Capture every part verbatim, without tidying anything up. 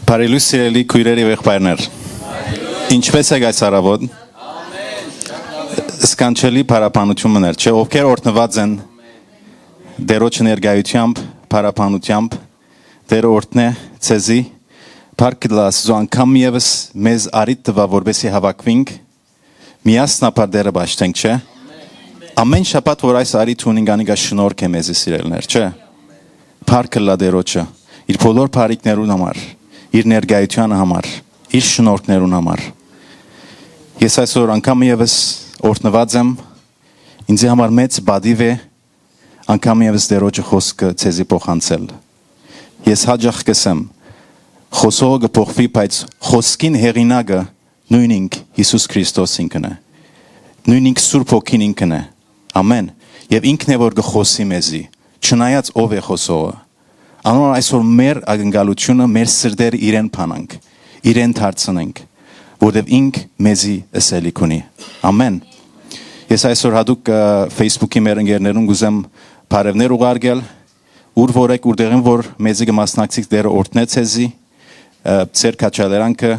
Բարի լուսն, սիրելի քոյրեր եւ եղբայրներ։ Ինչպէս եք այս առաւօտ։ Սքանչելի փառաբանութիւն մըն էր, չէ՞, ովքեր օրհնուած են Տէրոջը ներկայութեամբ, փառաբանութեամբ, Տէրը օրհնէ ձեզի, փառք Աստուծոյ, անգամ եւս մեզ առիթ տուաւ, որպեսզի հաւաքուինք, միասնաբար Տէրը պաշտենք, չէ՞։ Ամէն շաբաթ որ այս առիթ ունինք, անիկա շնորհք է մեզի, սիրելիներ, չէ՞։ Փառք ըլլայ Տէրոջը, իր բոլոր բարիքներուն համար, իր ներկայութեան համար, իր շնորհքներուն համար։ Ես այսօր անգամ եւս օրհնուած եմ, ինձի համար մեծ պատիւ է անգամ եւս Տէրոջը խօսքը ձեզի փոխանցել։ Ես յաճախ կ'ըսեմ, խօսողը կը փոխուի, բայց խօսքին հեղինակը նոյնինք Յիսուս Քրիստոս ինքն է, նոյնինք Սուրբ Հոգին ինքն է, ամէն, եւ ինքն է որ կը խօսի մեզի, չնայած ով է խօսողը։ Անոր այսօր մեր ակնկալութիւնը, մեր սրտերը իրեն բանանք, իրեն դարձնենք, որտեւ ինք մեզի ըսելիք ունի։ Ամէն։ Ես այսօր յատուկ, ը, Facebook-ի մեր ընկերներուն կ'ուզեմ բարեւներ ուղարկել, ուր որ եք, ուրտեղին որ մեզի կը մասնակցիք, Տէրը օրհնէ ձեզի, ը, ձեր քաջալերանքը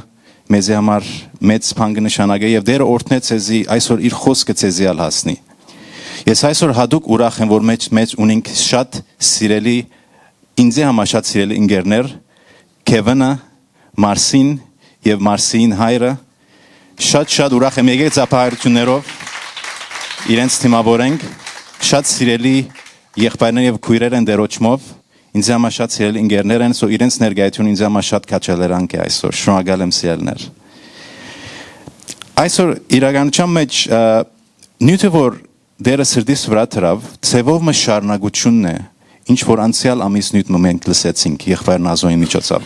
մեզի համար մեծ բան կը նշանակէ եւ Տէրը օրհնէ ձեզի, այսօր իր խօսքը ձեզի ալ հասնի։ Ես այսօր յատուկ ուրախ եմ, որ մէջ, մէջ ունինք շատ սիրելի, ինձի համար շատ սիրելի ընկերներ, Քեվինը, Մարսին եւ Մարսիին հայրը, շատ-շատ ուրախ եմ, եկեք ծափահարություններով իրենց դիմաւորենք, շատ սիրելի եղբայրներ եւ քոյրեր են Տէրոջմով, ինձի համար շատ սիրելի ընկերներ են, սո իրենց ներկայությունը ինձի համար շատ քաջալերանք է այսօր, շնորհակալ եմ, սիրելիներ։ Այսօր իրականության մեջ, ը, նիւթը որ Տէրը սրտիս վրայ դրաւ, ձեւով մը շարունակությունն է, ինչ որ անցեալ ամիս նիւթ մը մենք լսեցինք եղբայր Նազոյի միջոցով։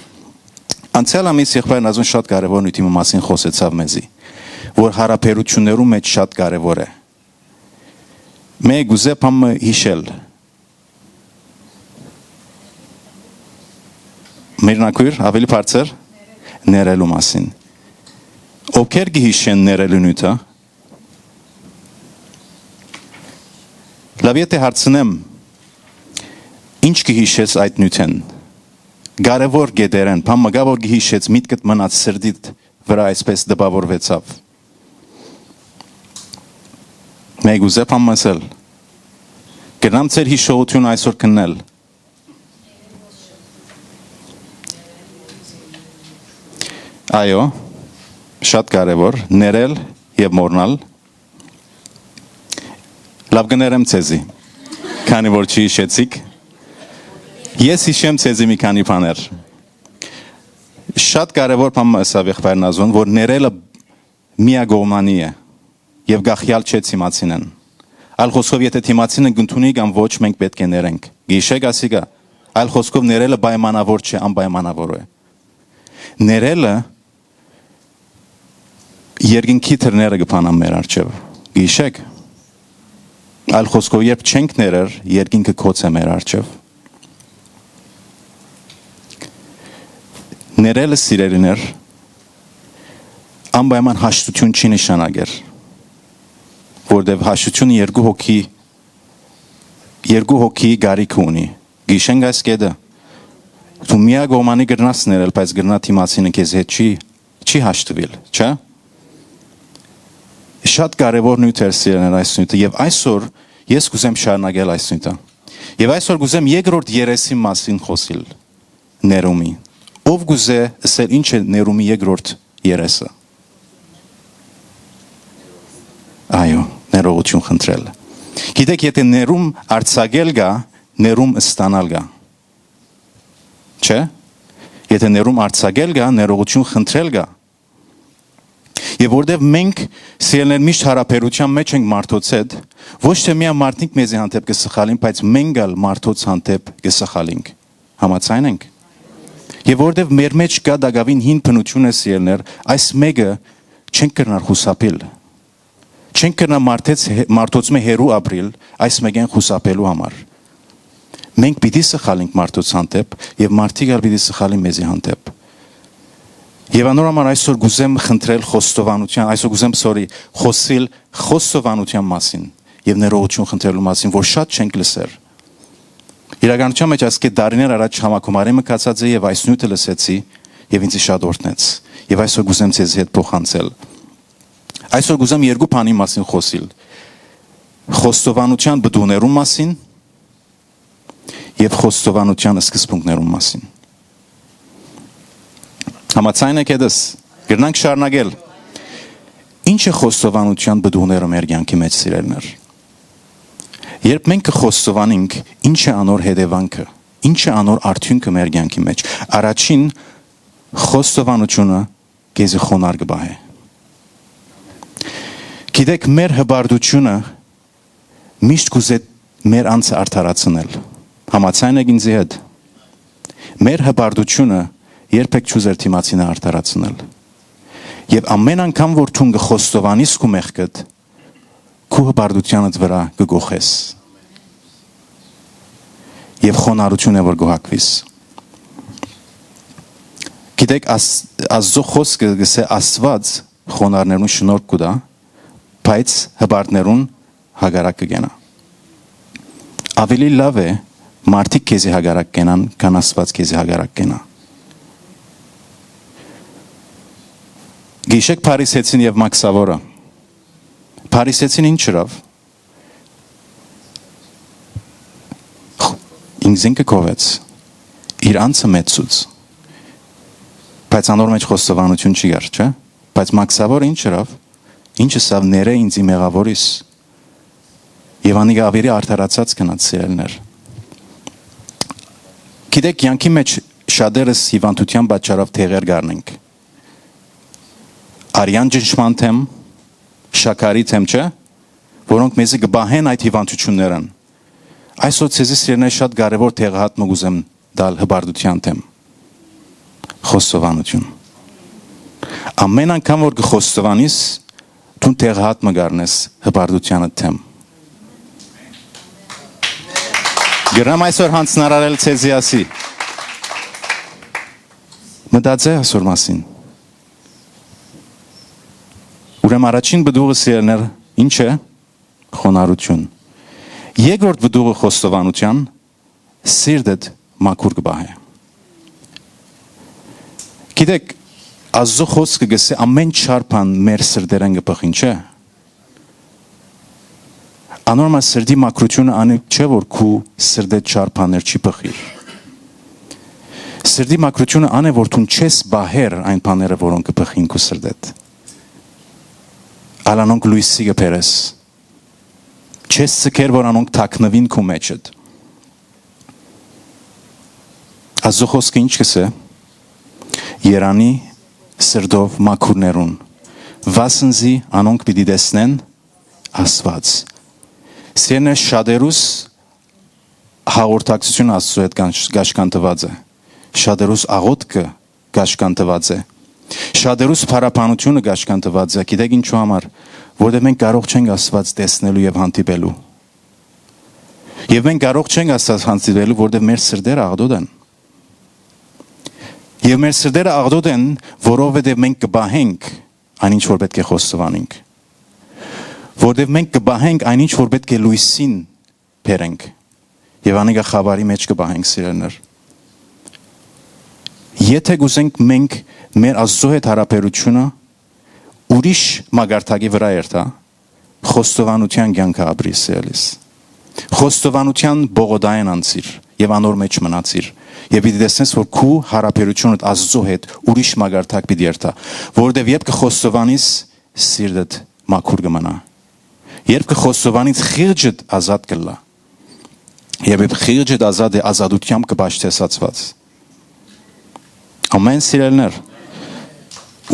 Անցեալ ամիս եղբայր Նազոն շատ կարեւոր նիւթի մը մասին խօսեցաւ մեզի, որ յարաբերություններու մեջ շատ կարեւոր է։ Մէկ ուզե բան մը յիշել։ Միրնակույր, ավելի բարձր, ներելու մասին։ Ովքեր կը յիշեն ներելու նիւթը։ Լաւ, եթէ հարցնեմ, ի՞նչ կը յիշես այդ նիւթէն։ Կարեւոր կետերէն, բան մը կա որ կը յիշես, միտքդ մնաց, սրտիդ վրայ այսպէս տպաւորուեցաւ։ Մէկ ուզե բան մը ըսել։ Կրնամ ձեր յիշողութիւնը այսօր քննել։ Այո, շատ կարեւոր, ներել եւ մոռնալ։ Լաւ կը ներեմ ձեզի, քանի որ չի յիշեցիք։ Ես յիշեմ ձեզի մի քանի բաներ։ Շատ կարեւոր բան մը ըսաւ եղբայր Նազոն, որ ներելը միակողմանի է եւ կախեալ չէ դիմացինէն։ Այլ խօսքով, եթէ դիմացինը կ'ընդունի կամ ոչ, մենք պէտք է ներենք։ Գիշեք ասիկա, այլ խօսքով, ներելը պայմանաւոր չէ, անպայմանաւոր է։ Ներելը երկնքի դռները կը բանան մեր առջեւ։ Գիշեք, այլ խօսքով, երբ չենք ներեր, երկինքը գոց է մեր առջեւ։ Ներելը, սիրելիներ, անպայման հաշտութիւն չի նշանակեր, որտեւ հաշտութիւնը երկու հոգի, երկու հոգի կարիքը ունի։ Գիշենք այս կետը։ Դու միակողմանի կրնաս ներել, բայց կրնա դիմացինը քեզ հետ չի, չի հաշտուիլ, չէ՞։ Շատ կարեւոր նիւթ էր, սիրելիներ, այս նիւթը, եւ այսօր ես կ'ուզեմ շարունակել այս նիւթը։ Եւ այսօր կ'ուզեմ երկրորդ երեսի մասին խօսիլ, ներումի։ Ով կ'ուզէ ըսել, ի՞նչ է ներումի երկրորդ երեսը։ Այո, ներողություն խնդրել։ Գիտեք, եթէ ներում արձակել կայ, ներում ստանալ կայ։ Չէ՞։ Եթէ ներում արձակել կայ, ներողություն խնդրել կայ։ Եւ որտեւ մենք, սիրելիներ, միշտ յարաբերութեան մեջ ենք մարդոց հետ, ոչ թե միայն մարդիկ մեզի հանդէպ կը սխալին, բայց մենք ալ մարդոց հանդէպ կը սխալինք։ Համաձայն ենք։ Եւ որտեւ մեր մեջ կայ տակաւին հին բնութիւնը, սիրելիներ, այս մէկը չենք կրնար խուսափիլ։ Չենք կրնար մարդեց հե-, մարդոց մէ հեռու ապրիլ այս մէկէն խուսափելու համար։ Մենք պիտի սխալենք մարդոց հանդէպ եւ մարդիկ ալ պիտի սխալին մեզի հանդէպ։ Եւ անոր համար այսօր կ'ուզեմ խնդրել խոստովանութեան, այսօր կ'ուզեմ, սորի, խօսիլ խոստովանութեան մասին եւ ներողություն խնդրելու մասին, որ շատ չենք լսեր։ Իրականության մեջ, այսքէ տարիներ առաջ համագումարի մը գացած է եւ այս նիւթը լսեցի, եւ ինձ շատ օրհնեց։ Եւ այսօր կ'ուզեմ ձեզի հետ փոխանցել։ Այսօր կ'ուզեմ երկու բանի մասին խօսիլ. խոստովանութեան պտուղներուն մասին եւ խոստովանութեան սկզբունքներուն մասին։ Համաձայն եք հետս, կրնանք շարունակել։ Ինչ է խոստովանութեան պտուղները մեր կեանքի մեջ, սիրելիներ։ Երբ մենք կը խոստովանենք, ինչ է անոր հետեւանքը, ինչ է անոր արդիւնքը մեր կեանքի մեջ, առաջին, խոստովանութիւնը քեզի խոնար կը պահէ։ Գիտեք, մեր հպարտութիւնը միշտ կ'ուզէ մեր անձը արդարացնել։ Համաձայն եք ինձի հետ։ Մեր հպարտութիւնը երբեք չ'ուզեր դիմացինը արդարացնել։ Եւ ամէն անգամ որ դուն կը խոստովանիս քու մեղքդ, քու հպարտութեանդ վրայ կը գոխես եւ խոնարհութիւն է որ գոհակվիս։ Գիտեք, Աս-, Աստուծոյ խօսքը կ'ըսէ, Աստուած խոնարհներուն շնորհք կու տայ, բայց հպարտներուն հակառակ կը կենայ։ Աւելի լաւ է մարդիկ քեզի հակառակ կենան, քան Աստուած քեզի հակառակ կենայ։ Գիշեք Փարիսեցին եւ Մաքսաւորը։ Փարիսեցին ինչ ըրաւ։ Ինքզինքը գովեց, իր անձը մեծցուց, բայց անոր մեջ խոստովանութիւն չի կար, չէ՞։ Բայց Մաքսաւորը ինչ ըրաւ, ինչ ըսաւ, ներէ ինձի մեղաւորիս, եւ անիկա աւելի արդարացած գնաց, սիրելիներ։ Գիտեք, կեանքի մեջ շատերս հիւանդութեան պատճառով տեղեր կ'առնենք, արեան ճնշման դէմ, շաքարի դէմ, չէ՞, որոնք մեզի կը պահեն այդ հիւանդութիւններէն։ Այսօր ձեզի, սիրելիներ, շատ կարեւոր տեղահատում կ'ուզեմ տալ հպարտութեան դէմ։ Խոստովանութիւն։ Ամէն անգամ որ կը խոստովանիս, դուն տեղահատում կ'առնես հպարտութեանդ դէմ։ Կրնամ այսօր յանձնարարել ձեզի ասի։ Մտածէ այսօր մասին։ Ուրեմն առաջին պտուղը, սիրելիներ, ինչ է։ Խոնարհութիւն։ Երկրորդ պտուղը խոստովանութեան, սիրտդ մաքուր կը պահէ։ Գիտեք, Աստուծոյ խօսքը կ'ըսէ, ամէն չար բան մեր սրտերէն կը բխին, չէ՞։ Անոր համար սրտի մաքրութիւնը ան չէ որ քու սրտէ չար բաներ չի բխիր։ Սրտի մաքրութիւնը ան է որ դուն չես պահեր այն բաները, որոնք կը բխին քու սրտէդ, այլ անոնք լոյսի կը բերես, չես ձգեր որ անոնք թաքնուին քու մեջդ։ Աստուծոյ խօսքը ինչ կ'ըսէ։ Երանի սրտով մաքուրներուն, վասն զի անոնք պիտի տեսնեն Աստուած։ Սիրելիներ, շատերուս հաղորդակցությունը Աստուծոյ հետ կաշ-, կաշկանդուած է, շատերուս աղօթքը կաշկանդուած է, շատերուս փառաբանությունը կաշկանդուած է։ Գիտեք ինչու համար։ Որտեղ մենք կարող չենք Աստուած տեսնելու եւ հանդիպելու։ Եւ մենք կարող չենք Աստուած հանդիպելու, որտեղ մեր սրտերը աղտոտ են։ Եւ մեր սրտերը աղտոտ են, որովհետեւ մենք կը պահենք այն ինչ որ պէտք է խոստովանենք, որտեղ մենք կը պահենք այն ինչ որ պէտք է լոյսին բերենք, եւ անիկա խաւարի մեջ կը պահենք, սիրելիներ։ Եթէ կ'ուզենք մենք մեր Աստուծոյ հետ յարաբերութիւնը ուրիշ մակարդակի վրա երթայ, խոստովանութեան կեանքը ապրի, սիրելիս։ Խոստովանութեան պողոտայեն անցիր եւ անոր մեջ մնացիր, եւ պիտի տեսնես որ քու յարաբերութիւնդ Աստուծոյ հետ ուրիշ մակարդակ պիտի երթայ, որովհետեւ երբ կը խոստովանիս, սիրտդ մաքուր կը մնայ։ Երբ կը խոստովանիս, խիղճդ ազատ կ'ըլլայ, եւ երբ խիղճդ ազատ է, ազատութեամբ կը պաշտես Աստուած։ Ամեն, սիրելիներ։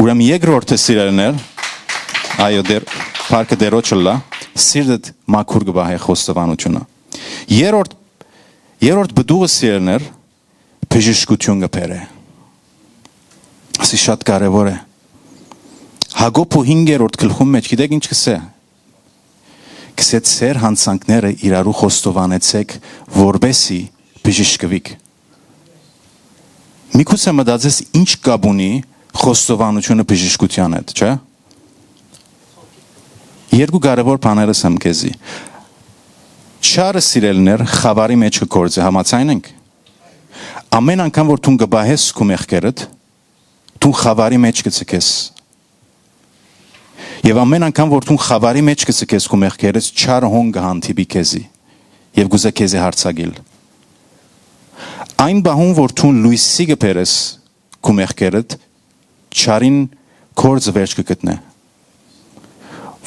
Ուրեմն երկրորդը, սիրելիներ, այո, դեր, փառքը Տիրոջը ըլլայ, սիրտդ մաքուր կը պահէ խոստովանութիւնը։ Երրորդ, երրորդ պտուղը, սիրելիներ, բժշկութիւն կը բերէ։ Ասի շատ կարեւոր է։ Յակոբը հինգերորդ գլխուն մեջ, գիտեք ինչ կ'ըսէ։ Կ'ըսէ. «Ձեր յանցանքները իրարու խոստովանեցէք, որպեսզի բժշկուիք»։ Միգուցե մտածես, ինչ կապ ունի խոստովանութիւնը բժշկութեան հետ, չէ՞։ Երկու կարեւոր բաներ ըսեմ քեզի։ Չարը, սիրելիներ, խաւարի մեջ կը գործէ, համաձայն ենք։ Ամեն անգամ որ դուն կը պահես քու մեղքերդ, դուն խաւարի մէջ կը ձգես։ Եւ ամէն անգամ որ դուն խաւարի մէջ կը ձգես քու մեղքերս, չարը հոն կը հանդիպի քեզի եւ կ'ուզէ քեզի յարձակիլ։ Այն պահուն որ դուն լոյսի կը բերես քու մեղքերդ, չարին գործը վերջ կը գտնէ։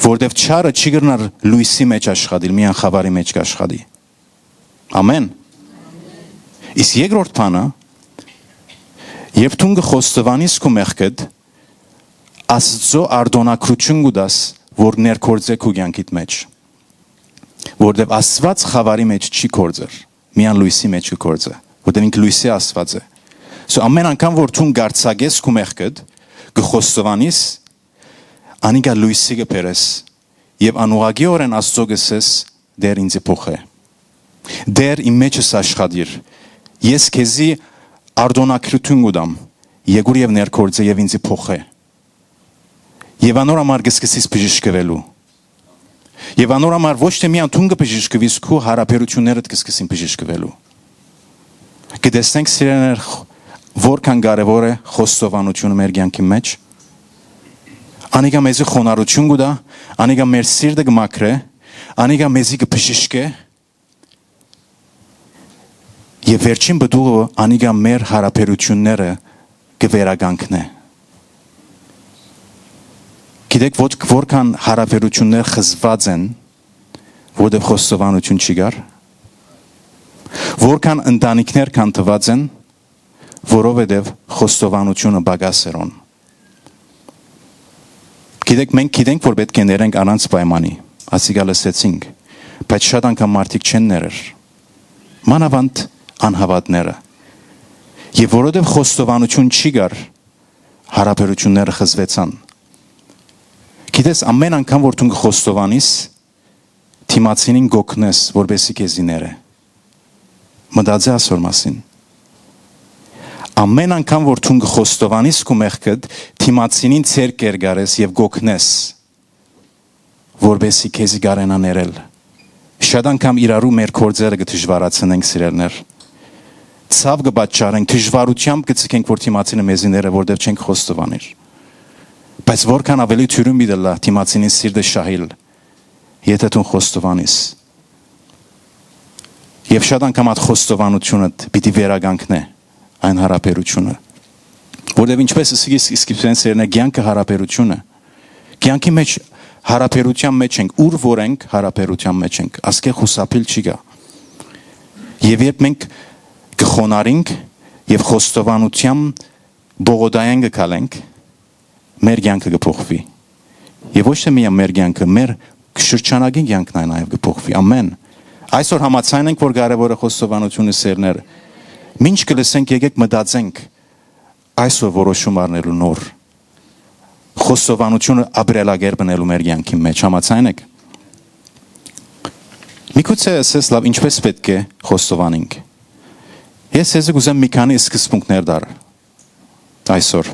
Որտեւ չարը չի կրնար լոյսի մէջ աշխատիլ, միայն խաւարի մէջ կ'աշխատի։ Ամեն։ Իսկ երկրորդ բանը, երբ դուն կը խոստովանիս քու մեղքդ, Աստծո արտօնագրութիւն կու տաս, որ ներգործէ քու կեանքիդ մէջ։ Որտեւ Աստուած խաւարի մէջ չի գործեր, միայն լոյսի մէջ կը գործէ, որտեւ ինք լոյսի Աստուած է։ So, ամեն անգամ որ դուն կ'արձակես քու մեղքդ, կը խոստովանիս, անիկա լոյսի կը բերես եւ անուղղակիօրէն Աստծո կ'ըսես, «Տէր, ինծի փոխէ։ Տէր, իմ մէջս աշխատիր։ Ես քեզի արտօնագրութիւն կու տամ, եկուր եւ ներգործէ եւ ինծի փոխէ»։ Եւ անոր համար կը սկսես բժշկուելու։ Եւ անոր համար ոչ թէ միայն դուն կը բժշկուիս, քու յարաբերութիւններդ կը սկսին բժշկուելու։ Կը տեսնենք, սիրելիներ, խ-, որքան կարեւոր է խոստովանութիւնը մեր կեանքի մէջ։ Անիկա մեզի խոնարհութիւն կու տայ, անիկա մեր սիրտը կը մաքրէ, անիկա մեզի կը բժշկէ, եւ վերջին պտուղը անիկա մեր յարաբերութիւնները կը վերականգնէ։ Գիտեք, ոչ, որքան յարաբերութիւններ խզուած են, որտեւ խոստովանութիւն չի կար, որքան ընտանիքներ քանդուած են, որովհետեւ խոստովանութիւնը պակաս էր հոն։ Գիտեք, մենք գիտենք, որ պէտք է ներենք առանց պայմանի, ասիկա լսեցինք, բայց շատ անգամ մարդիկ չեն ներեր, մանաւանդ անհաւատները։ Եւ որովհետեւ խոստովանութիւն չի կար, յարաբերութիւնները խզուեցան։ Գիտես, ամէն անգամ որ դուն կը խոստովանիս, դիմացինին կ'օգնես, որպեսզի քեզի ներէ։ Մտածէ ասոր մասին։ Ամէն անգամ որ դուն կը խոստովանիս քու մեղքդ, դիմացինին ձեռք կ'երկարես եւ կ'օգնես, որպեսզի քեզի կարենայ ներել։ Շատ անգամ իրարու մեր գործերը կը դժուարացնենք, սիրելիներ։ Ցաւ կը պատճառենք, դժուարութեամբ կը ձգենք, որ դիմացինը մեզի ներէ, որտեւ չենք խոստովանիր։ Բայց որքան աւելի դիւրին պիտի ըլլայ դիմացինին սիրտը շահիլ, եթէ դուն խոստովանիս։ Եւ շատ անգամ այդ խոստովանութիւնը պիտի վերականգնէ այն յարաբերութիւնը, որտեւ, ինչպես ըսի, իսկ, իսկ սիրելիներ, կեանքը յարաբերութիւնը։ Կեանքի մէջ, յարաբերութեան մէջ ենք, ուր որ ենք, յարաբերութեան մէջ ենք, ասկէ խուսափիլ չի գայ։ Եւ երբ մենք կը խոնարհինք եւ խոստովանութեան բողոքային կը քալենք, մեր կեանքը կը փոխուի։ Եւ ոչ թէ միայն մեր կեանքը, մեր շրջանակին կեանքն ա, նաեւ կը փոխուի։ Ամեն։ Այսօր համաձայն ենք, որ կարեւոր է խոստովանութիւնը, սիրելիներ։ Մինչ կը լսենք, եկեք մտածենք այսօր որոշում առնելու նոր, խոստովանութիւնը ապրելակերպ ընելու մեր կեանքի մէջ։ Համաձայն եք։ Միգուցե ըսես, «Լաւ, ինչպե՞ս պէտք է խոստովանենք»։ Ես ձեզի կ'ուզեմ մի քանի սկզբունքներ տալ այսօր։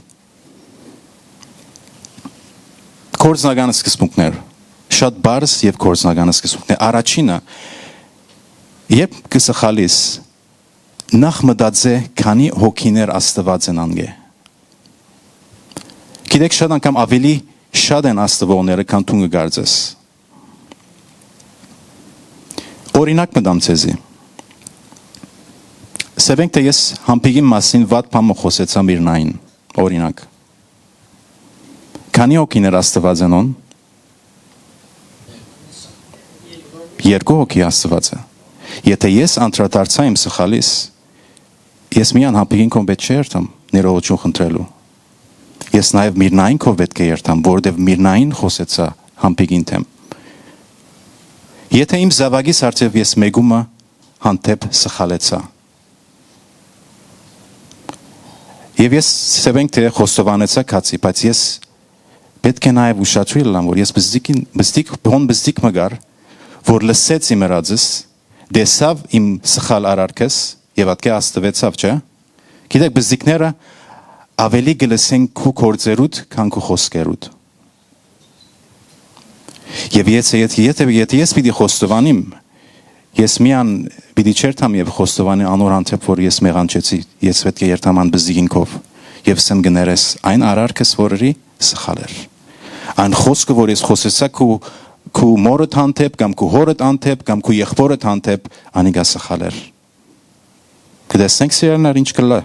Գործնական սկզբունքներ, շատ պարզ եւ գործնական սկզբունքներ։ Առաջինը, երբ կը սխալիս, նախ մտածէ, քանի՞ հոգիներ աստուած են անկէ։ Գիտեք, շատ անգամ աւելի շատ են աստուողները, քան դուն կը կարծես։ Օրինակ մը տամ ձեզի։ Սեւենք թէ ես Համբիգին մասին վատ բան մը խօսեցամ իր նային, օրինակ։ Քանի՞ հոգիներ աստուած են հոն։ Երկու հոգի աստուած է։ Եթէ ես անդրադարձայ իմ սխալիս, ես միայն Համբիգին քով պէտք չէ երթամ ներողություն խնդրելու։ Ես նաեւ Միրնային քով պէտք է երթամ, որովհետեւ Միրնային խօսեցայ Համբիգին դէմ։ Եթէ իմ զաւակիս առջեւ ես մեկումը հանդէպ սխալեցայ։ Եվ ես, սեւենք թէ խոստովանեցայ քացի, բայց ես պէտք է նաեւ ուշադրոյ ըլլամ, որ ես բզդիկին, բզդիկ, հոն բզդիկ մը կար, որ լսեց իմ ըրածս, տեսաւ իմ սխալ արարքս եւ ատկէ աստուեցաւ, չէ՞։ Գիտեք, բզդիկները աւելի կը լսեն քու գործերուդ, քան քու խօսքերուդ։ Եվ եթէ, եթէ, եթէ, եթէ ես պիտի խոստովանիմ, ես միան պիտի չերթամ եւ խոստովանեմ անոր հանդէպ, որ ես մեղանչեցի, ես պէտք է երթամ ան բզդիկին քով։ Եւ ըսեմ, կը ներես, այն արարքս որ ըրի, սխալ էր։ Այն խօսքը որ ես խօսեցայ քու, քու մորդ հանդէպ կամ քու հորդ հանդէպ կամ քու եղբորդ հանդէպ, անիկա սխալ էր։ Կը տեսնենք, սիրելիներ, ինչ կ'ըլլայ։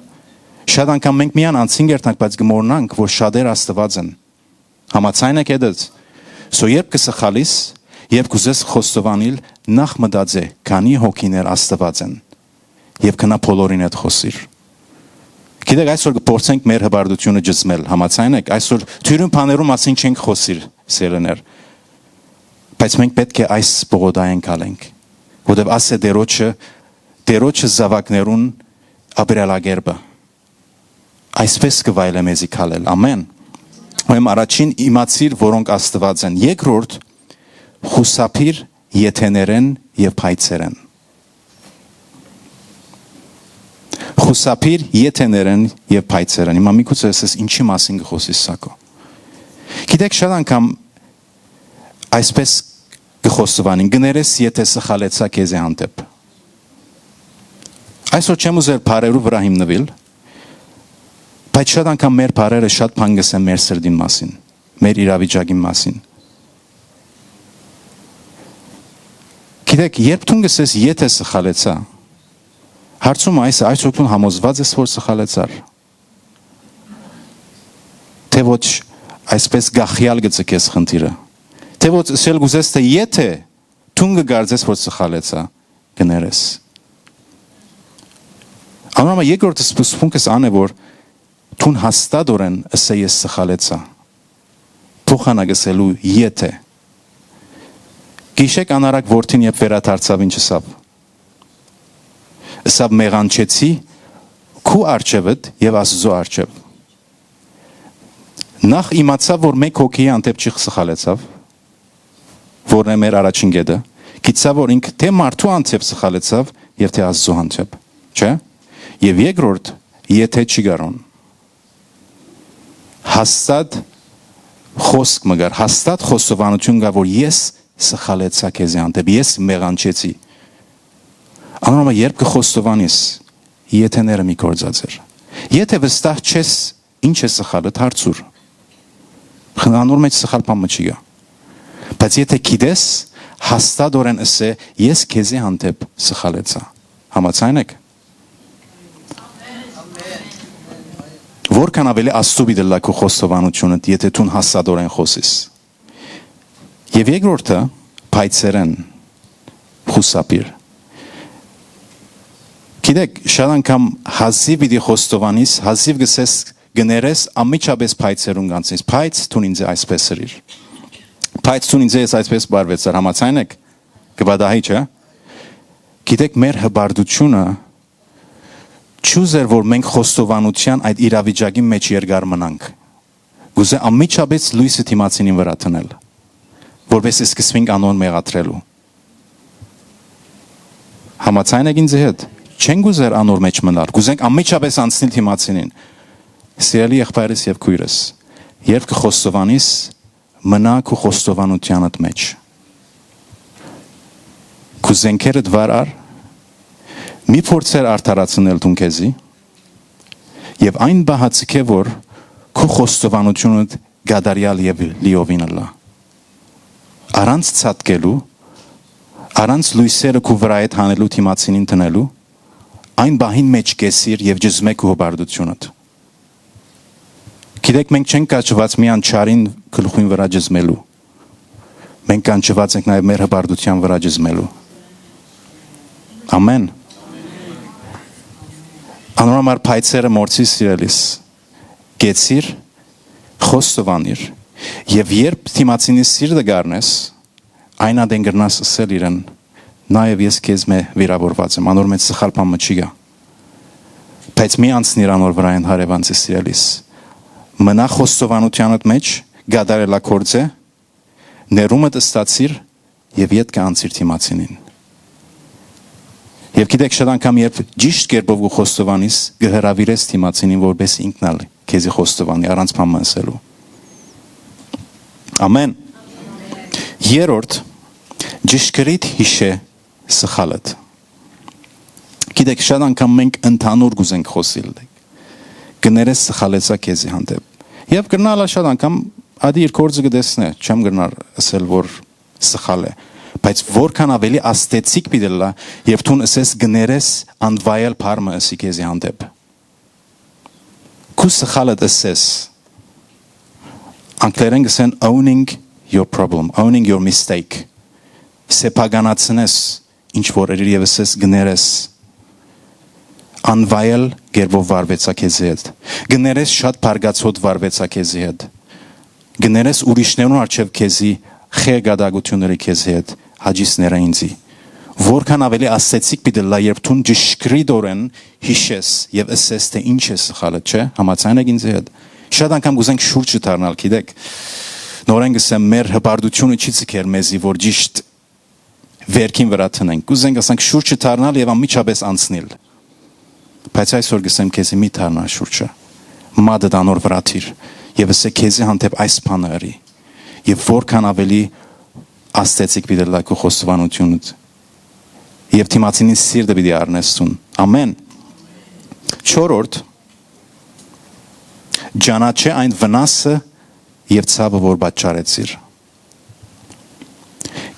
Շատ անգամ մենք միայն անցին կերթանք, բայց կը մոռնանք որ շատեր Աստուած են։ Համաձայն եք հետս։ So երբ կը սխալիս, երբ կ'ուզես խոստովանիլ, նախ մտածէ, քանի՞ հոգիներ Աստուած են, եւ գնա բոլորին հետ խօսիր։ Գիտեք, այսօր կը փորձենք մեր հպարտությունը ճզմել, համաձայն եք, այսօր թիւրին բաներու մասին չենք խօսիր, սիրելիներ, բայց մենք պէտք է այս պողոտայէն քալենք, որտեւ ասէ Տերոջը, Տերոջը զաւակներուն ապրելակերպը։ Այսպէս կը վայելէ մեզի քալել։ Ամեն։ Ուրեմն առաջին իմացիր, որոնք Աստուած են։ Երկրորդ, խուսափիր եթեներէն եւ փայցերէն։ Խուսափիր եթեներէն եւ փայցերէն։ Հիմա միգուցե ասես, ինչի՞ մասին կը խօսիս, Սակո։ Գիտեք, շատ անգամ այսպէս կը խոստովանին, կը ներես, եթէ սխալեցայ քեզի հանդէպ։ Այսօր չեմ ուզեր բառերու վրայ հիմնուիլ, բայց շատ անգամ մեր բառերը շատ բան կ'ըսեն մեր սրտին մասին, մեր իրավիճակին մասին։ Գիտեք, երբ դուն կ'ըսես, եթէ սխալեցայ, հարցումը այս է, այսօր դուն համոզված ես որ սխալեցար, թէ ոչ այսպէս գախեալ կը ձգես խնդիրը, թէ ոչ ըսել կ'ուզես, թէ եթէ դուն կը կարծես որ սխալեցայ, կը ներես։ Անոր համար երկրորդ սփ-, սփունքս ան է որ դուն հաստատօրէն ըսե, ես սխալեցայ, փոխանակ ըսելու եթէ։ Գիշեք անարակ որդին երբ վերադարձաւ, ինչ ըսաւ։ Ըսաւ. «Մեղանչեցի քու առջեւդ եւ Աստուծոյ առջեւ»։ Նախ իմացաւ որ մէկ հոգիի հանդէպ չի սխալեցաւ, որն է մեր առաջին կետը, գիտցաւ որ ինք թէ մարդու հանդէպ սխալեցաւ եւ թէ Աստուծոյ հանդէպ, չէ՞։ Եւ երկրորդ, եթէ չի կարոն։ Հաստատ խօսք մը կար, հաստատ խոստովանութիւն կար որ ես սխալեցայ քեզի հանդէպ, ես մեղանչեցի։ Անոր համար երբ կը խոստովանիս, եթեները մի գործած էր։ Եթէ վստահ չես, ինչ է սխալը, դարձուր։ Խն-, անոր մեջ սխալ բան մը չի գա։ Բայց եթէ գիտես, հաստատօրէն ըսէ, ես քեզի հանդէպ սխալեցայ։ Համաձայն եք։ Որքան ավելի Աստուծո պիտի լա քու խոստովանութիւնդ, եթէ դուն հաստատօրէն խօսիս։ Եւ երկրորդը, փայցերէն խուսափիր։ Գիտեք, շատ անգամ հազիւ պիտի խոստովանիս, հազիվ կ'ըսես, կը ներես, անմիջապէս փայցերուն կանցնես, բայց դուն ինձ այսպէս ըրիր։ Բայց դուն ինձ ես այսպէս բարվեցար, համաձայն եք, կը պատահի, չէ՞։ Գիտեք, մեր հպարտությունը չուզեր որ մենք խոստովանութեան այդ իրավիճակի մեջ երկար մնանք։ Կուզէ անմիջապէս լոյսը դիմացինին վրայ դնել, որպէս սկսվենք անոր մեղադրելու։ Համաձայն եք ինձ հետ։ Չենք ուզեր անոր մեջ մնալ, կուզենք անմիջապէս անցնել դիմացինին։ Սիրելի եղբայրս եւ քոյրս, երբ կը խոստովանիս, մնա քու խոստովանութեանդ մեջ։ Քու զենքերդ վար առ, մի փորձեր արդարացնել դուն քեզի, եւ այն պահը ձգէ որ քու խոստովանութիւնդ կատարեալ եւ լիովին ըլլայ։ Առանց ցատկելու, առանց լոյսերը քու վրայդ հանելու դիմացինին դնելու, այն պահին մեջ կեսիր եւ ճզմէ քու հպարտութիւնդ։ Գիտեք, մենք չենք կաչուած միան չարին գլխին վրայ ճզմելու։ Մենք կանչուած ենք նաեւ մեր հպարտութեան վրայ ճզմելու։ Ամեն։ Անոր համար փայցերը մորցի, սիրելիս, կեցիր, խոստովանիր, եւ երբ դիմացինի սիրտը գարնես, այն ատեն կրնաս ըսել իրեն. «Նաեւ ես քեզ մէ վիրավորված եմ, անոր մեջ սխալ բան մը չի գա»։ Բայց մի անցնիր անոր վրայ, այն հարեւանցի, սիրելիս։ Մնա խոստովանութեանդ մեջ, կատարելագործէ, ներումդ ստացիր եւ ետքը անցիր դիմացինին։ Եւ գիտեք, շատ անգամ երբ ճիշտ կերպով կու խոստովանիս, կը հրավիրես դիմացինին, որպէս ինքն ալ քեզի խոստովանի, առանց բան մը ըսելու։ Ամեն։ Երրորդ, ճշգրիտ յիշէ սխալդ։ Գիտեք, շատ անգամ մենք ընդհանուր կուզենք խօսիլ։ կը ներես սխալեցայ քեզի հանդէպ։ Եւ կրնայ ալ շատ անգամ ատի իր գործը կը տեսնէ, չեմ կրնար ըսել որ սխալ է, բայց որքան աւելի աստեցիկ պիտի ըլլայ, երբ դուն ըսես կը ներես անվայել բառ մը ըսի քեզի հանդէպ։ Քու սխալդ ըսես, անգլերէն կ'ըսեն owning your problem, owning your mistake, սեփականացնես ինչ որ ըրիր եւ ըսես կը ներես անվայել կերպով վարուեցայ քեզի հետ, կը ներես շատ բարկացոտ վարուեցայ քեզի հետ, կը ներես ուրիշներուն առջեւ քեզի խեղդակատակութիւնները քեզի հետ, հաճիս ներա ինծի։ Որքան աւելի աստեցիկ պիտի ըլլայ, երբ դուն ճշգրիտօրէն յիշես եւ ըսես թէ ինչ է սխալը, չէ՞, համաձայն եք ինծի հետ։ Շատ անգամ կ'ուզենք շուրջը դառնալ, գիտեք, նորէն կ'ըսեմ, մեր հպարտությունը չի ձգեր մեզի որ ճիշտ վերքին վրայ դնենք, կ'ուզենք, ասենք, շուրջը դառնալ եւ անմիջապէս անցնիլ։ Բայց այսօր կ'ըսեմ քեզի՝ մի դառնար շուրջը, մատդ անոր վրայ դիր եւ ըսէ՝ քեզի հանդէպ այս բանը ըրի, եւ որքան աւելի աստեցիկ պիտի ըլլայ քու խոստովանութիւնդ, եւ դիմացինին սիրտը պիտի առնես դուն։ Ամեն։ Չորրորդ, ճանաչէ այն վնասը եւ ցաւը, որ պատճառեցիր։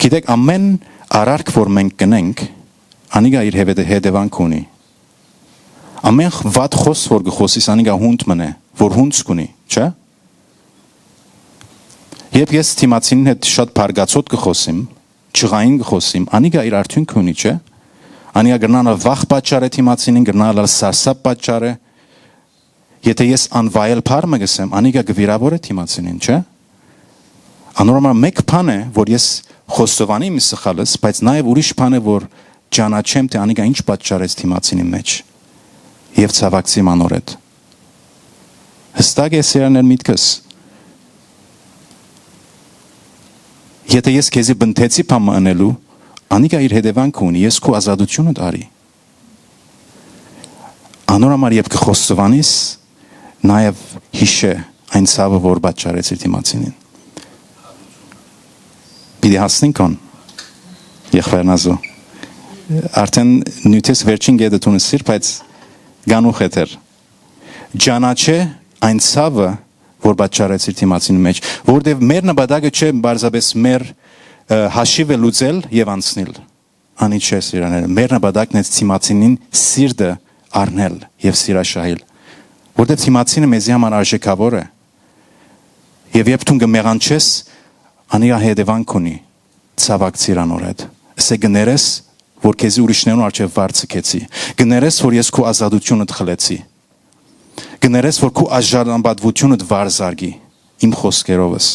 Գիտեք, ամեն արարք, որ մենք կ'ընենք, անիկա իր հետեւանքը ունի։ Ամեն վատ խօս, որ կը խօսիս, անիկա հունդ մըն է, որ հունձք ունի, չէ՞։ Երբ ես դիմացինին հետ շատ բարկացոտ կը խօսիմ, ջղային կը խօսիմ, անիկա իր արդիւնքը ունի, չէ՞։ Անիկա կրնայ ալ վախ պատճառ է դիմացինին, կրնայ ալ սարսափ պատճառ է։ Եթէ ես անվայել բառ մը կ'ըսեմ, անիկա կը վիրաւորէ դիմացինին, չէ՞։ Անոր համար մէկ բան է, որ ես խոստովանեմ իմ սխալս, բայց նաեւ ուրիշ բան է, որ ճանաչեմ, թէ անիկա ինչ պատճառեց դիմացինին մէջ, եւ ցաւակցիմ անոր հետ։ Յստակ է, սիրելիներ, միտքս։ Եթէ ես քեզի պնդեցի բան մը ընելու, անիկա իր հետեւանքը ունի, ես քու ազատութիւնդ առի։ Անոր համար, երբ կը խոստովանիս, նաեւ յիշէ այն ցաւը, որ պատճառեցիր դիմացինին։ Պիտի հասնենք հոն, եղբայր Նազո։ Արդէն նիւթէս վերջին կետը դուն ըսիր, բայց գանուխ է դեռ։ Ճանաչէ այն ցաւը, որ պատճառեցիր դիմացին մէջ, որտեւ մեր նպատակը չէ պարզապէս մեր, ը, հաշիվը լուծել եւ անցնել։ Անի չէ, սիրելիներ, մեր նպատակն է դիմացինին սիրտը առնել եւ սիրաշահել, որտեւ դիմացինը մեզի համար արժեքաւոր է։ Եւ երբ դուն կը մեղանչես, անիկա հետեւանք ունի, ցաւակցիր անոր հետ։ Ըսէ կը ներես, որ քեզի ուրիշներուն առջեւ վարձ կեցի։ Կը ներես, որ ես քու ազատութիւնդ խլեցի։ Կը ներես, որ քու արժանապատուութիւնդ վար զարկի, իմ խօսքերովս։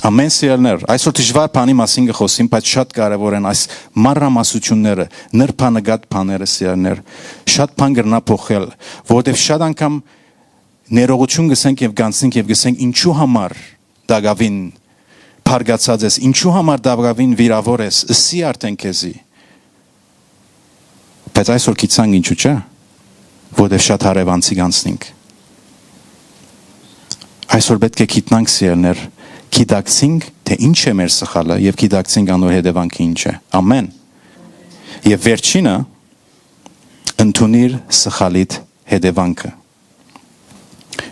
Ամեն, սիրելիներ, այսօր դժուար բանի մասին կը խօսիմ, բայց շատ կարեւոր են այս մանրամասնութիւնները, նրբանկատ բաները, սիրելիներ։ Շատ բան կրնայ փոխել, որովհետեւ շատ անգամ ներողութիւն կ'ըսենք եւ կ'անցնենք եւ կ'ըսենք՝ ինչու համար տակաւին բարկացած ես, ինչու համար տակաւին վիրաւոր ես, ըսի արդէն քեզի։ Բայց այսօր գիտցանք ինչու, չէ՞, որտեւ շատ հարեւանցիկ անցնենք։ Այսօր պէտք է գիտնանք, սիրելիներ, գիտակցինք, թէ ինչ է մեր սխալը, եւ գիտակցինք անոր հետեւանքը ինչ է։ Ամեն։ Եւ վերջինը, ընդունիր սխալիդ հետեւանքը։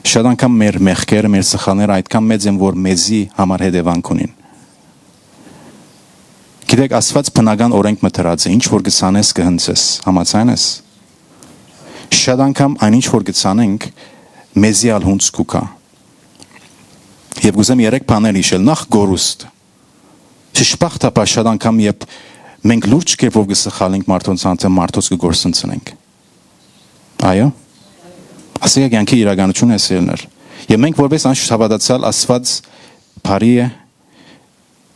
Շատ անգամ մեր մեղքերը, մեր սխալները այդքան մեծ են, որ մեզի համար հետեւանք ունին։ Գիտեք, Աստուած բնական օրենք մը դրած է, ինչ որ կը ցանես, կը հնձես, համաձայն ես։ Շատ անգամ այն ինչ որ կը ցանենք, մեզի ալ հունձ կու գայ։ Եւ կ'ուզեմ երեք բաներ յիշել, նախ՝ կորուստ։ Դժբախտաբար շատ անգամ, երբ մենք լուրջ կերպով կը սխալենք մարդոց հանդէպ, մարդոց կը կորսնցնենք։ Այո։ Ասիկա կեանքի իրականութիւն է, սիրելիներ։ Եւ մենք որպես անշուշտ հաւատացեալ, Աստուած բարի է,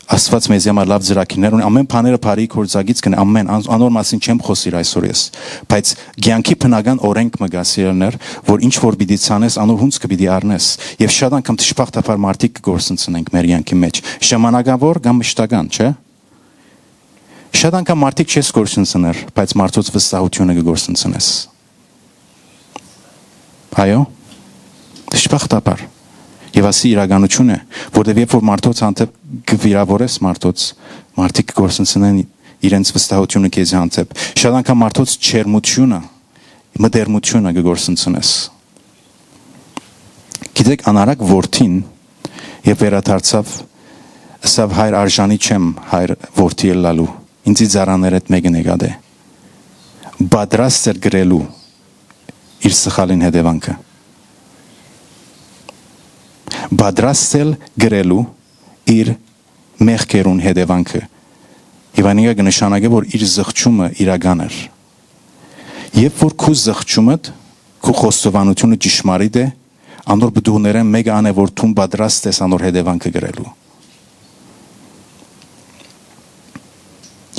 Աստուած մեզի համար լաւ ծրագիրներ ունի, ամեն բաները բարի գործակից կ'ընէ, ամեն, ան-, անոր մասին չեմ խօսիր այսօր ես, բայց կեանքի բնական օրենք մը կայ, սիրելիներ, որ ինչ որ պիտի ցանես, անոր հունձքը պիտի առնես։ Եւ շատ անգամ դժբախտաբար մարդիկ կը կորսնցնենք մեր կեանքի մէջ, ժամանակաւոր կամ մշտական, չէ՞։ Շատ անգամ մարդիկ չես կորսնցներ, բայց մարդոց վստահութիւնը կը կորսնցնես։ Այո, դժբախտաբար։ Եւ ասի իրականութիւն է, որտեւ երբ որ մարդոց հանդէպ կը վիրաւորես մարդոց, մարդիկ կը կորսնցնեն իրենց վստահութիւնը քեզի հանդէպ։ Շատ անգամ մարդոց ջերմութիւնը, մտերմութիւնը կը գործընծնես։ Գիտեք, անարակ որդին, երբ վերադարձաւ, ըսաւ. «Հայր, արժանի չեմ, հայր, որդի ըլլալու, ինծի ծառաներէդ մէկը նկատէ»։ Պատրաստ էր կրելու իր սխալին հետեւանքը։ Պատրաստ էր կրելու իր մեղքերուն հետեւանքը։ Եւ անիկա կը նշանակէ, որ իր զղջումը իրական էր։ Երբ որ քու զղջումդ, քու խոստովանութիւնը ճշմարիտ է, անոր պտուղներէն մէկը ան է, որ դուն պատրաստ ես անոր հետեւանքը կրելու։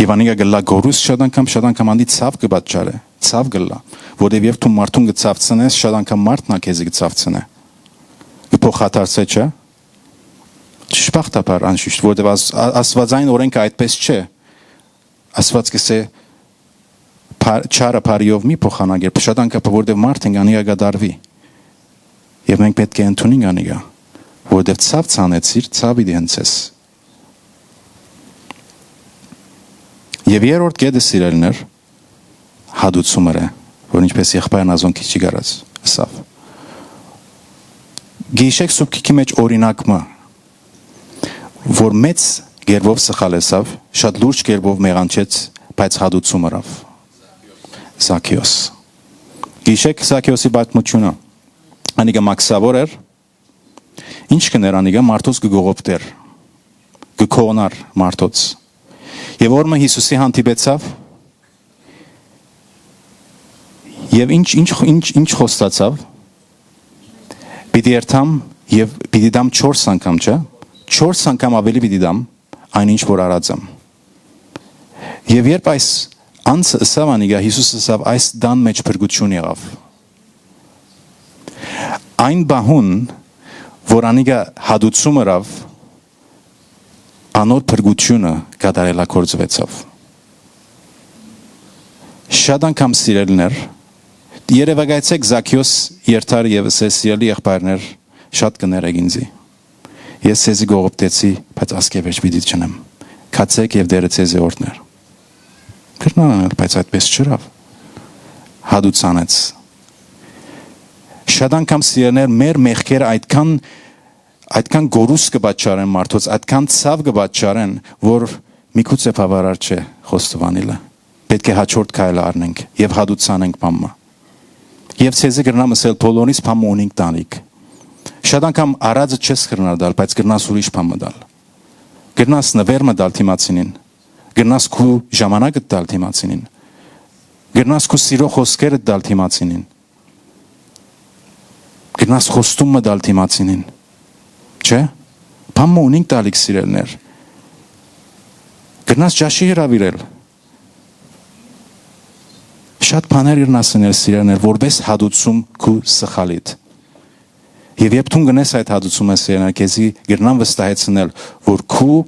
Եւ անիկա կը լա գորուս շատ անգամ, շատ անգամ անդի ցաւ կը պատճառէ, ցաւ կը լա, որտեւ երբ դու մարդուն կը ցաւցնես, շատ անգամ մարդն ալ քեզի կը ցաւցնէ, կը փոխադարձէ, չէ՞։ Ճշմարտաբար, անշուշտ, որտեւ Աս-, Ա-, Աստուածային օրէնքը այդպես չէ։ Աստուած կ'ըսէ. «Փա-, չարը բարիով մի փոխանակեր»։ Շատ անգամ, որտեւ մարդ ենք, անիկա կատարուի։ Եւ մենք պէտք է ընդունենք անիկա, որտեւ ցաւ ցանեցիր, ցաւ պիտի հնցես։ Եւ երրորդ կետը, սիրելիներ, հատուցումը է, որ ինչպես եղբայրն Ազոն քիչ ջի կարած ըսաւ։ Գիշեք Սուրբ Գիրքի մէջ օրինակ մը, որ մեծ կերպով սխալեցաւ, շատ լուրջ կերպով մեղանչեց, բայց հատուցում ըրաւ։ Զաքիոս։ Գիշեք Զաքիոսի պատմութիւնը, անիկա մաքսաւոր էր, ինչ կ'ընէր անիկա, մարդոց կը կողոպտէր, կը կողնար մարդոց։ Եւ օր մը Յիսուսի հանդիպեցաւ, եւ ինչ, ինչ, ինչ, ինչ խոստացաւ. «Պիտի երթամ եւ պիտի տամ չորս անգամ», չէ՞։ «Չորս անգամ աւելի պիտի տամ այն ինչ որ արած եմ»։ Եւ երբ այս անձը ըսաւ անիկա, Յիսուս ըսաւ. «Այս տան մէջ փրկութիւն եղաւ»։ Այն պահուն, որ անիկա հատուցում ըրաւ, անոր փրկութիւնը կատարելագործուեցաւ։ Շատ անգամ, սիրելիներ, երեւակայեցէք Զաքիոս երթար եւ ըսէ. «Սիրելի եղբայրներ, շատ կ'ընէք ինծի։ Ես ձեզի կողոպտեցի, բայց ասկէ վէճ պիտի չընեմ։ Գացէք եւ Տէրը ձեզի օրհներ»։ Կրնար անել, բայց այդպես չըրաւ։ Հատուցանեց։ Շատ անգամ, սիրելիներ, մեր մեղքերը այդքան, այդքան գորուս կը պատճառեն մարդոց, այդքան ցաւ կը պատճառեն, որ միգուցե բաւարար չէ խոստովանիլը։ Պէտք է հաջորդ քայլը առնենք եւ հատուցանենք բան մը։ Եւ ձեզի կրնամ ըսել, բոլորիս բան մը ունինք տալիք։ Շատ անգամ արածը չես կրնար տալ, բայց կրնաս ուրիշ բան մը տալ։ Կրնաս նուէր մը տալ դիմացինին։ Կրնաս քու ժամանակդ տալ դիմացինին։ Կրնաս քու սիրո խօսքերդ տալ դիմացինին։ Կրնաս խոստում մը տալ դիմացինին։ Չէ՞։ Բան մը ունինք տալիք, սիրելիներ։ Կրնաս ճաշի հրաւիրել։ Շատ բաներ կրնաս ընել, սիրելիներ, որպէս հատուցում քու սխալիդ։ Եւ երբ դուն կ'ընես այդ հատուցումը, սիրելիներ, քեզի կրնամ վստահեցնել, որ քու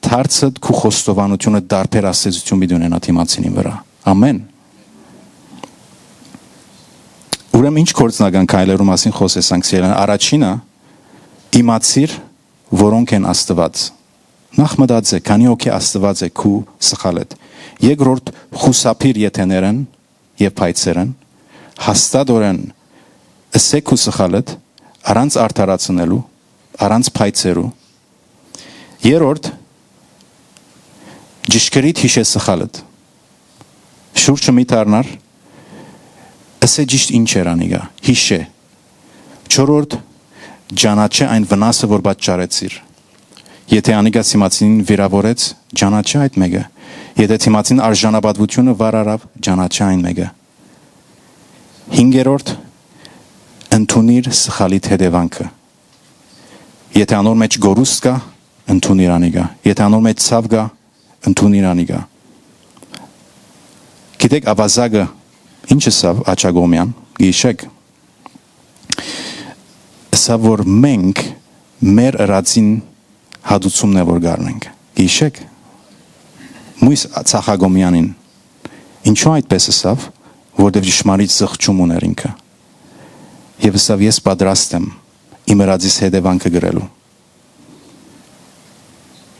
դարձդ, քու խոստովանութիւնը տարբեր ազդեցութիւն պիտի ունենայ դիմացինին վրայ։ Ամեն։ Ուրեմն, ինչ գործնական քայլերու մասին խօսեցանք, սիրելիներ։ Առաջինը, իմացիր, որոնք են Աստուած։ Նախ մտածէ, քանի՞ հոգի Աստուած է քու սխալդ։ Երկրորդ, խուսափիր եթեներէն եւ փայցերէն, հաստատօրէն ըսէ քու սխալդ, առանց արդարացնելու, առանց փայցերու։ Երրորդ, ճշգրիտ յիշէ սխալդ։ Շուրջը մի դառնար, ըսէ ճիշտ ինչ էր անիկա, յիշէ։ Չորրորդ, ճանաչէ այն վնասը, որ պատճառեցիր։ Եթէ անիկա դիմացինին վիրաւորեց, ճանաչէ այդ մէկը։ Եթէ դիմացին արժանապատվութիւնը վար առաւ, ճանաչէ այն մէկը։ Հինգերորդ, ընդունիր սխալիդ հետեւանքը։ Եթէ անոր մէջ գորուստ կայ, ընդունիր անիկա։ Եթէ անոր մէջ ցաւ կայ, ընդունիր անիկա։ Գիտեք, աւազակը ինչ ըսաւ Աջակոմեան, գիշեք։ Ըսաւ, որ մենք մեր ըրածին հատուցումն է, որ կառնենք։ Գիշեք, մույս Աջակոմեանին։ Ինչու այդպես ըսաւ, որտեւ ճշմարիտ զղջում ուներ ինքը։ Եվ ըսաւ. «Ես պատրաստ եմ իմ ըրածիս հետևանքը կրելու»։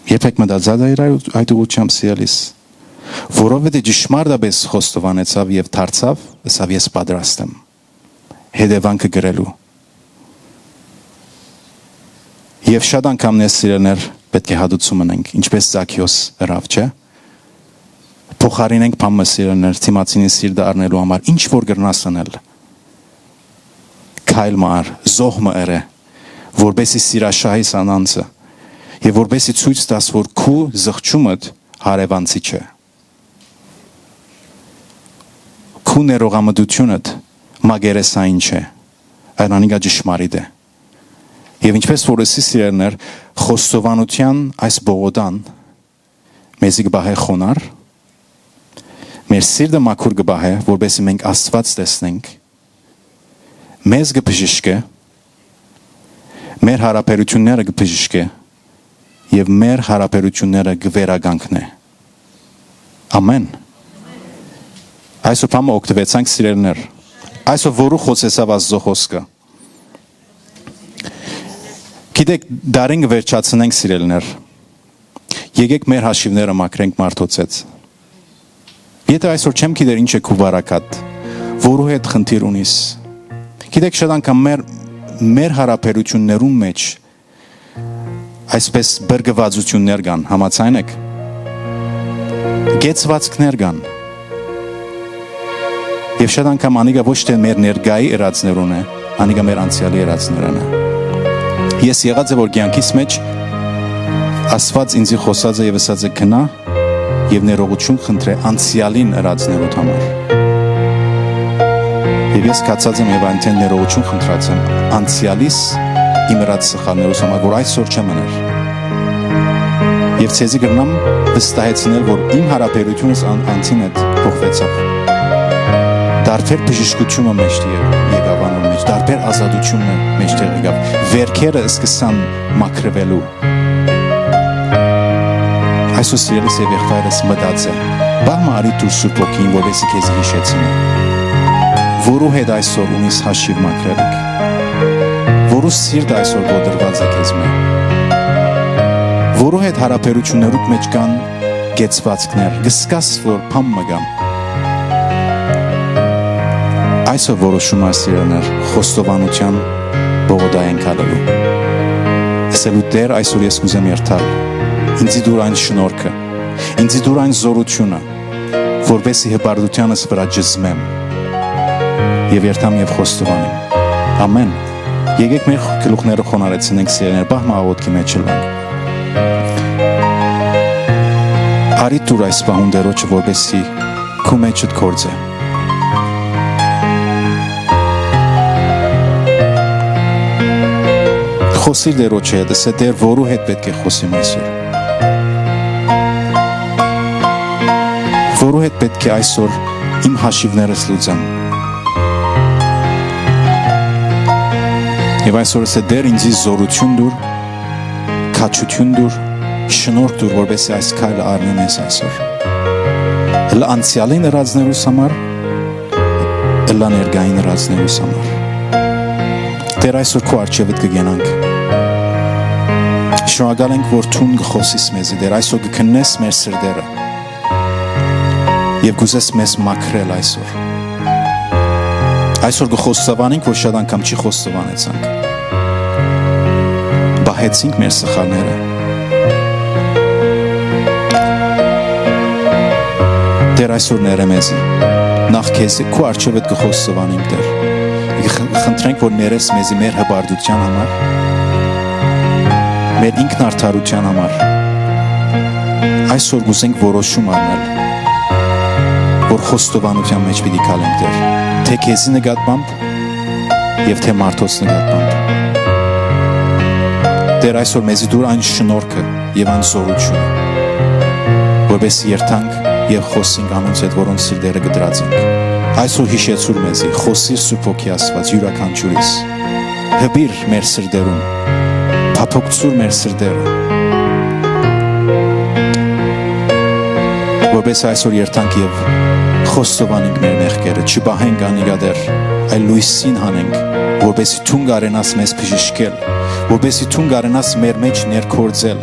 Երբեք մտածա՞ծ ա իր այդ, այդ ուղղությամբ, սիրելիս։ որովհետեւ ճշմարտապէս խոստովանեցաւ եւ դարձաւ, ըսաւ. «Ես պատրաստ եմ հետեւանքը կրելու»։ Եւ շատ անգամներ, սիրելիներ, պէտք է հատուցում ընենք, ինչպէս Զաքիոս ըրաւ, չէ՞։ Փոխարինենք բան մը, սիրելիներ, դիմացինի սիրտը առնելու համար, ինչ որ կրնաս ընել, քայլ մը առ, զոհ մը ըրէ, որպէսի սիրաշահիս անոնցը եւ որպէսի ցոյց տաս, որ քու զղջումդ հարեւանցի չէ, քու ներողամտութիւնդ մակերեսային չէ, այլ անիկա ճշմարիտ է։ Եւ ինչպէս որ ըսի, սիրելիներ, խոստովանութեան այս պողոտան մեզի կը պահէ խոնարհ, մեր սիրտը մաքուր կը պահէ, որպէսզի մենք Աստուած տեսնենք, մեզ կը բժշկէ, մեր յարաբերութիւնները կը բժշկէ եւ մեր յարաբերութիւնները կը վերականգնէ։ Ամեն։ Այսօր բան մը օգտուեցանք, սիրելիներ։ Այսօր որու խօսեցաւ Աստուծոյ խօսքը։ Գիտէք, դարին կը վերջացնենք, սիրելիներ։ Եկէք մեր հաշիւները մաքրենք մարդոց հետ։ Եթէ այսօր չեմ գիտեր ինչ է քու վարակատ, որու հետ խնդիր ունիս։ Գիտէք, շատ անգամ մեր, մեր յարաբերութիւններուն մէջ այսպէս բրկուածութիւններ կան, համաձայն եք։ Կեցուածքներ կան։ Եւ շատ անգամ անիկա ոչ թէ մեր ներկայի ըրածներուն է, անիկա մեր անցեալի ըրածներն է։ Ես եղած է, որ կեանքիս մէջ Աստուած ինձի խօսած է եւ ըսած է. «Գնա եւ ներողութիւն խնդրէ անցեալին ըրածներուդ համար»։ Եւ ես գացած եմ եւ այնտեղ ներողութիւն խնդրած եմ անցեալիս իմ ըրած սխալներուս համար, որ այսօր չեմ ըներ։ Եւ ձեզի կրնամ վստահեցնել, որ իմ յարաբերութիւնս ան-, անձին հետ փոխուեցաւ։ Տարբեր բժշկութիւնը մէջտեղ եկաւ անոր մէջ, տարբեր ազատութիւնը մէջտեղ եկաւ։ Վերքերը սկսան մաքրուելու։ Այսօր, սիրելիս եւ եղբայրս, մտած է. պահ մը արի դուր Սուրբ Հոգին, որպեսզի քեզի յիշեցնի, որու հետ այսօր ունիս հաշիւ մաքրելիք, որու սիրտը այսօր կոտրուած է քեզմէ, որու հետ յարաբերութիւններուդ մէջ կան կեցուածքներ, կ'զգաս, որ բան մը կան։ Այսօր որոշում ա, սիրելիներ, խոստովանութեան պողոտայ ենք ալելու։ Ըսելու. «Տէր, այսօր ես կ'ուզեմ երթալ։ Ինձի տուր այն շնորհքը, ինձի տուր այն զօրութիւնը, որպեսզի հպարտութեանս վրայ ճզմեմ եւ երթամ եւ խոստովանեմ»։ Ամեն։ Եկէք մեր գլուխները խոնարհեցնենք, սիրելիներ, պահ մը աղօթքի մէջ ըլլանք։ Արի դուր այս պահուն Տէրոջը, որպեսզի քու մէջդ գործէ։ Խօսիր Տէրոջը հետ, ըսէ. «Տէր, որու հետ պէտք է խօսեմ այսօր։ Որու հետ պէտք է այսօր իմ հաշիւներս լուծեմ»։ Եւ այսօր ըսէ. «Տէր, ինձի զօրութիւն տուր, քաջութիւն տուր, շնորհք տուր, որպեսզի այս քայլը առնեմ ես այսօր։ Ըլլայ անցեալին ըրածներուս համար, ըլլայ ներկային ըրածներուս համար»։ Տէր, այսօր քու առջեւդ կը գնանք։ Շնորհակալ ենք, որ դուն կը խօսիս մեզի, Տէր, այսօր կը քննես մեր սրտերը եւ կ'ուզես մեզ մաքրել այսօր։ Այսօր կը խոստովանենք, որ շատ անգամ չի խոստովանեցանք։ Պահեցինք մեր սխալները։ Տէր, այսօր ներէ մեզի։ Նախ քեզ, քու առջեւդ կը խոստովանենք, Տէր։ Կը խ-, խնդրենք, որ ներես մեզի մեր հպարտութեան համար, մեր ինքնարդարութեան համար։ Այսօր կ'ուզենք որոշում առնել, որ խոստովանութեան մէջ պիտի գալենք, Տէր, թէ քեզի նկատմամբ եւ թէ մարդոց նկատմամբ։ Տէր, այսօր մեզի տուր այն շնորհքը եւ այն զօրութիւնը, որպեսզի երթանք եւ խօսենք անոնց հետ, որոնց սիրտերը կտրած ենք։ Այսօր յիշեցուր մեզի, խօսիր, Սուրբ Հոգի Աստուած, իւրաքանչիւրիս։ Հպիր մեր սրտերուն, փափուկցուր մեր սրտերը, որպեսզի այսօր երթանք եւ խոստովանենք մեր մեղքերը, չպահենք անիկա, Տէր, այլ լոյսին հանենք, որպեսզի դուն կարենաս մեզ բժշկել, որպեսզի դուն կարենաս մեր մէջ ներգործել,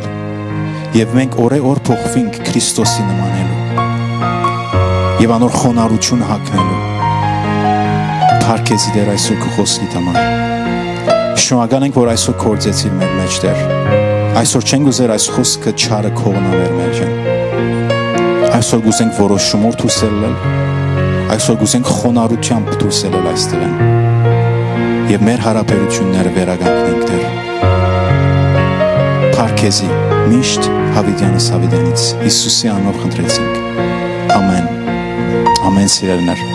եւ մենք օրէ օր փոխուինք Քրիստոսի նմանելու։ եւ անոր խոնարհութիւնը յագնելու։ Փառք քեզի, Տէր, այսօր քու խօսքիդ համար։ Շնորհակալ ենք, որ այսօր գործեցիր մեր մէջ, Տէր։ Այսօր չենք ուզեր այս խօսքը, չարը կողնայ մեր մէջէն։ Այսօր կ'ուզենք որոշումով դուրս ելլել, այսօր կ'ուզենք խոնարհութեամբ դուրս ելլել այստեղէն եւ մեր յարաբերութիւնները վերականգնենք, Տէր։ Փառք քեզի, միշտ յաւիտեանս յաւիտենից, Յիսուսի անունով խնդրեցինք։ Ամեն։ Ամեն, սիրելիներ։